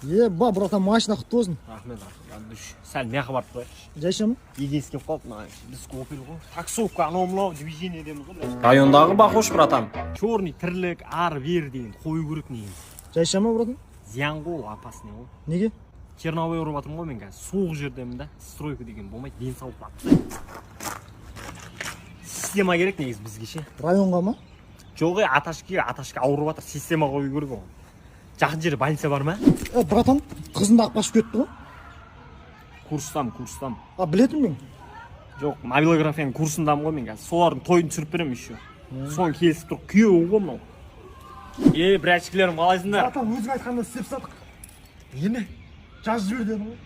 Еба, братан, машина құтты болсын. Рахмет, рахмет. Үш. Сәл мияққа барып тұрайықшы. Жайша ма? Егесі келіп қалды мына. Біз Опель ғой. Таксовка анау мынау движение дейміз ғой. Блядь. Райондағы Бақош, братан. Черный тірлік ары бері деген қою керек негізі. Жайша ма, братан? Зиян ғой ол, опасный ғой. Неге? Черновой ұрып жатырмын ғой мен қазір. Суық жердемін да. Стройка деген болмайды, денсаулық батып тастайды. Система керек негізі бізге ше. Районға ма? Жоқ, ей, аташке, аташке ауырып жатыр, система қою керек оған. Жақын жерде больница бар ма? Е, братан, қызын да алып қашып кетті ғой. Курстам, курстам. А, білетін мен. Жоқ, мобилографияның курсындамын ғой мен қазір. Солардың тойын түсіріп беремін еще. Соны келісіп тұр, күйеуі ғой мынау. Е, братчиклерім, қалайсыңдар? Братан, өзің айтқанда істеп тастадық. Нені? Жазып жібер дедің ғой.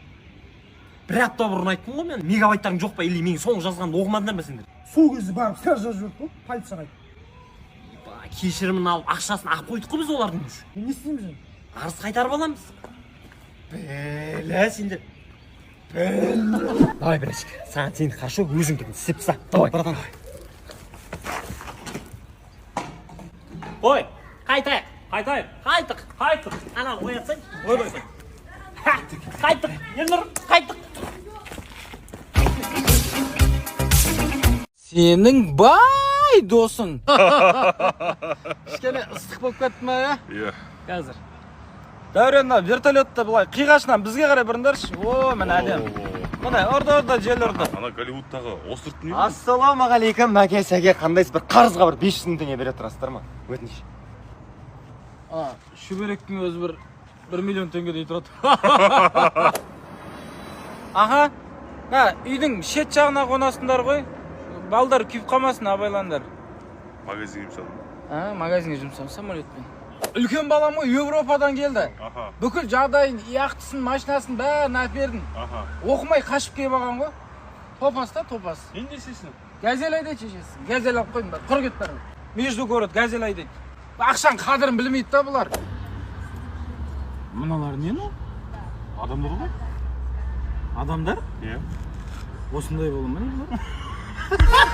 Бір апта бұрын айттым ғой мен. Мегабайттарың жоқ па, или менің соңғы жазғанымды оқымадыңдар ма сендер? Сол кезде барып сразу жазып жібердік қой, полицияға айтып. Ба, кешірімін алып, ақшасын алып қойдық қой біз олардың уже. Не істейміз енді? Арыз қайтарып аламыз. Бәлә сендер. Давай, братчик, саған сен хорошо өзің істеп таста. Давай, братан. Ой, қайтайық, қайтайық, қайттық, қайттық. Ана оятсаң, ойбай. Қайттық, Елнұр, қайттық. Сенің бай досың. Кішкене ыстық болып кетті ма, иә? Иә. Қазір. Дәурен, мына вертолетті былай қиғашынан бізге қарай бұрыңдаршы. О, міне әдемі. Міне ұрды, ұрды, жел ұрды. Ана Голливудтағы островтың не? Ассалаумағалейкум, мәке, сәке, қандайсыз? Бір қарызға бір 500 мың теңге бере тұрасыздар ма? Өтініш. А, шүберектің өзі бір миллион теңгедей тұрады. Аха. Мә, үйдің шет жағына қонасыңдар ғой. Балдар күйіп қалмасын, абайлаңдар. Магазинге жұмсадың. А, магазинге жұмсам самолетпен. Үлкен балам ғой, Европадан келді. Аха. Бүкіл жағдайын, яқтысын, машинасын бәрін әпердім. Аха. Оқымай қашып келіп алған ғой. Топас та топас. Енді не? Газель айдайды шешесі. Газель алып қойдым, бар. Құр кет бәрі. Между город газель айдайды. Ақшаның қадірін білмейді да бұлар. Мыналар не ну? Адамдар ғой. Адамдар? Иә. Осындай бола ма не бұлар?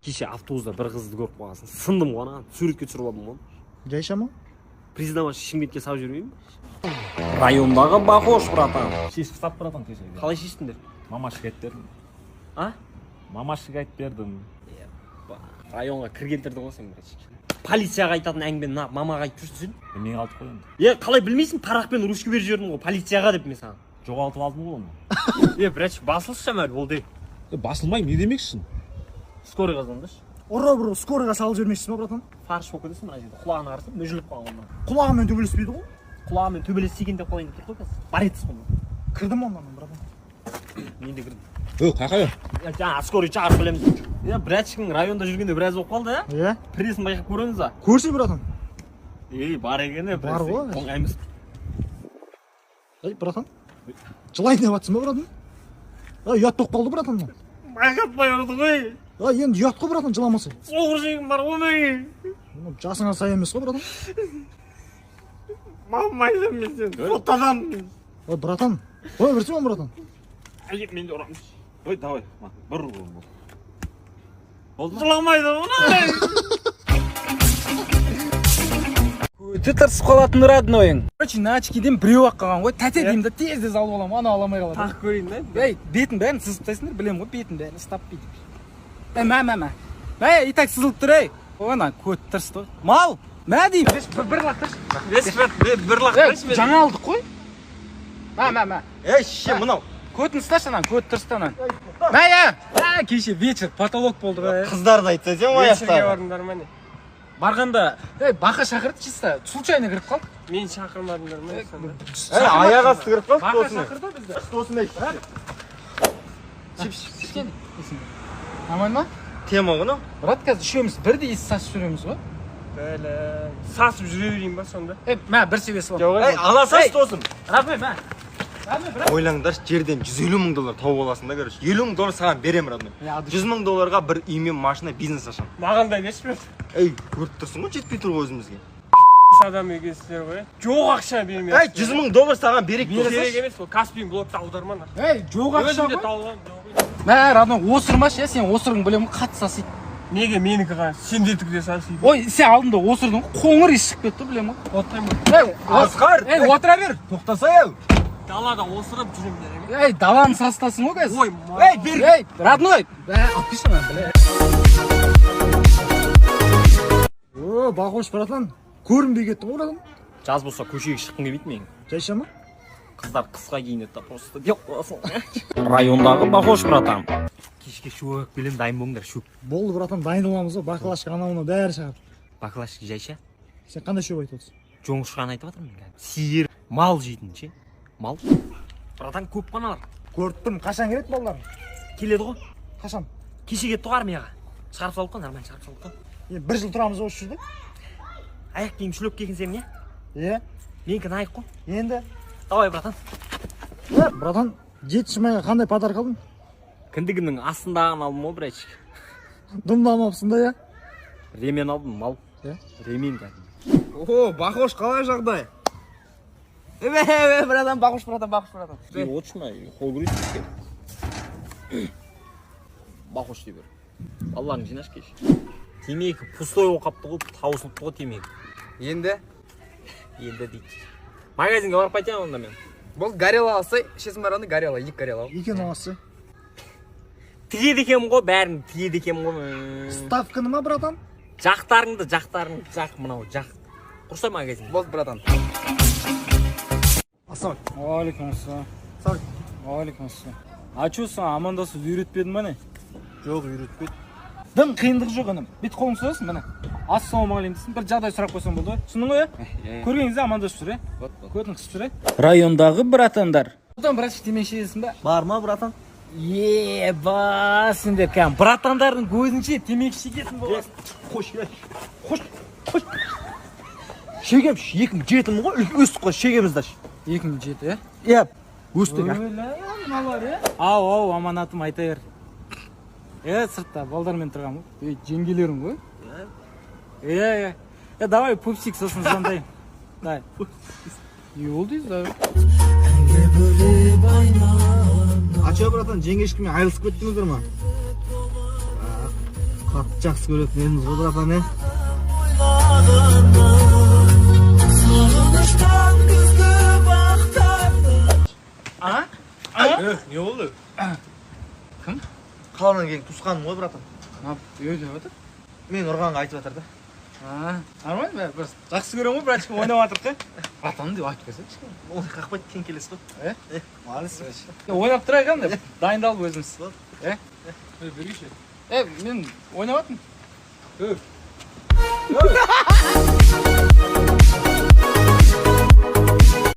Кеше автобуста бір қызды көріп қалғансың. Сындым ғой ана, суретке түсіріп алдым ғой. Жайша ма? Признаваш, Шымкентке салып жібермеймін бе? Райондағы Бақош, братан. Шешіп тастап, братан, кеше. Қалай шештіңдер? Мамашыға айтып бердім. А? Мамашыға айтып бердім. Районға кір келтірдің ғой сен, братчик. Полицияға айтатын әңгімені мына мамаға айтып жүрсің сен. Мен алдық қой енді. Е, қалай білмейсің, парақ пен ручка беріп жібердім ғой полицияға деп мен саған. Жоғалтып алдым ғой оны. Е, братчик, басылшы мәл болды. Басылмаймын, не демекшісің? Скорыйға звондашы. Ұры бір скорыйға салып жібермекшісің ба, братан? Фарш болып кетесің мына жерде. Құлағына қарасам, мүжіліп қалған онда. Құлағымен төбелеспейді ғой. Құлағымен төбелессе екен деп қалайын деп тұр ғой қазір. Борец қой мынау. Кірдім онда мен, братан. Мен де кірдім. Ө, қайқа? Е, жаңа скорый шақырып келеміз. Е, братчиктің районда жүргенде біраз болып қалды, ә? Иә. Прессін байқап көреміз а? Көрсе, братан. Ей, бар екен, е, Бар пресс. ғой. Оңай емес. Ей, братан. Жылайын деп жатсың ба, братан? Ей, ұят болып қалды, братан. мынау. Байқатпай ұрды ғой. Ей, енді ұят қой, братан, жыламаса. Соқыр жегім бар ғой менің. Мынау жасыңа сай емес қой, братан. Мамам айтамын мен сені. Соттан. Ей, братан. Ой, берсем, братан. Әйел, мен де ұрамын. Ой, давай. Ма, бір ұр болды. Болды ма? Жыламайды ғой. Өте тырысып қалатын роднойың. Короче, на очкиден біреу ақ қалған ғой. Тәте деймін да, тез тез алып аламын, анау ала алмай қалады. Тағы көрейін да. Ей, бетін бәрін сызып тастайсыңдар, білемін ғой, бетін бәрін ұстап бүйтіп. Ей, мә, мә, мә. Мә, и так сызылып тұр, ей. О, ана көт тырысты ғой. Мал, мә деймін. Бір лақтыршы. Бес бір Ей, жаңа алдық қой. Мә, мә, мә. Ей, шеше, мынау. Көтін ұсташы ананы, көт тырысты ананы. Мә, е. Мә, кеше вечер потолок болды ғой. е. Қыздарды айтса сен ғой аяқтағы. бардыңдар ма не? Барғанда, ей, Бақа шақырды, чисто случайно кіріп қалдық. Мен шақырмадыңдар ма сонда? Ей, аяқ асты кіріп қалдық Бақа досым. шақырды бізді. Досым, ей. Кішкене. Нормально ма? Тема ғой мынау. Брат, қазір үшеуміз бірдей иіс сасып жүреміз ғой. Бәле. Сасып жүре берейін ба сонда? Ей, мә, бір себе саламын. Ей, ала салшы, досым. Рахмет, мә. Рахмет, брат. Ойлаңдаршы, жерден 150 мың доллар тауып аласың да, короче. 50 мың доллар саған беремін, родной. 100 мың долларға бір үй мен машина, бизнес ашамын. Маған да берші, брат. Ей, көріп тұрсың ғой, жетпей тұр ғой өзімізге. Адам екенсіздер ғой. Жоқ ақша бермей. Ей, 100 мың доллар саған берейік. Керек емес, ол Каспий блокты аударма. Ей, жоқ ақша Өзім де ғой. тауып аламын. Мә, родной, осырмашы, иә, сен осырғың білемін ғой, қатты сасиды. Неге менікі ғана? Сендердікі де сасиды. Ой, сен алдында осырдың ғой, қоңыр иіс шығып кетті, білемін ғой. Отырмын. Ей, Асқар! Ей, отыра бер. Тоқтаса ей! Далада осырып жүремін дерем. Ей, даланы сасытасың ғой қазір. Ой, Ей, бер! Ей, родной. Бә, алып келші мынаны, бля. О, Бақош, братан, көрінбей кеттің ғой, братан. Жаз болса көшеге шыққым келмейді менің. Жайша ма? Қыздар қысқа киінеді да просто деп қоясың. Райондағы Бақош, братан. Кешке шөп келемін, дайын болыңдар, шөп. Болды, братан, дайындаламыз ғой, баклажка анау мынау бәрі шығады. Баклажка жайша. Сен қандай шөп айтып отырсың? Жоңышқаны айтып жатырмын мен кәдімгі. Сиыр, мал жейтін ше. Мал. Братан, көп қаналар. Көріп тұрмын, қашан келеді балалар? Келеді ғой. Қашан? Кеше кетті ғой армияға. Шығарып салдық қой, нормально шығарып салдық қой. Енді бір жыл тұрамыз осы жерде. Аяқ киім шлеп киген сенің, иә? Иә. Менікі Найк қой. Енді. Давай, братан. Е, братан, 7 майға қандай подарок алдың? Кіндігімнің астындағын алдым ғой, братчик. Дымдамапсың да, иә? Ремен алдым, мал. Иә? Ремен кәдімгі. О, Бақош, қалай жағдай? Е, братан, Бақош, братан, Бақош, братан. Отыршы ма, қол күресіп кел. Бақош дей бер. Балаларың жинашы кеш. Темекі пустой болып қапты ғой, таусылыпты ғой темекі. Енді? Енді дейді. Магазинге барып қайтайын онда мен. Болды, горелла алсай, ішесің бар анда горелла, екі горелла ал. Екеуін аласың. Тігеді екенмін ғой, бәрін тігеді екенмін ғой. Ставканы ма, братан? Жақтарыңды, жақтарыңды, жақ мынау, жақ. Құрса магазин. Болды, братан. Уағалейкум ассалам. Уағалейкум ассалам. А чё, саған амандасуды үйретпедім ба не? Жоқ, үйретпеді. Дым қиындық жоқ, інім. Бүйтіп қолыңды созасың, міне. Ассалаумағалейкум дейсің, бір жағдай сұрап қойсаң болды ғой. Түсіндің ғой, иә? Көрген кезде амандасып жүр, иә? Көтін қысып жүр, иә? Райондағы братандар. Братан, братчик, темекі шегесің ба? Бар ма, братан? Еба, сендер кәдімгі братандардың көзінше темекі шегетін боласың. Қош, қош, қош. Шегем, 2007-мін ғой, өстік қой, шегеміз да. 2007, иә? Иә, өстік. Өлә, мыналар, иә? Ау, ау, аманатым, айта бер. Е, сыртта балдармен тұрғанмын ғой. Ей, жеңгелерің ғой. Иә, иә. Е, давай, пупсик, сосын звондаймын. Давай. Не болды, давай. А чё, братан, жеңешкімен айырылысып кеттіңіздер ма? Қатты жақсы көретін едіңіз ғой, братан, е? А? Не болды? Кім? Қаладан келген туысқаным ғой, братан. Не деп жатыр? Мен ұрғанға айтып жатыр да. А, нормально, бәрі просто жақсы көремін ғой, братчик, ойнап жатырық та. Братан деп айтып берсе кішкене. Ол қақпайды, тең келесіз ғой. Е? Молодец. Ойнап тұрайық енді, дайындалып өзіміз. Е? Е, мен ойнап жатырмын.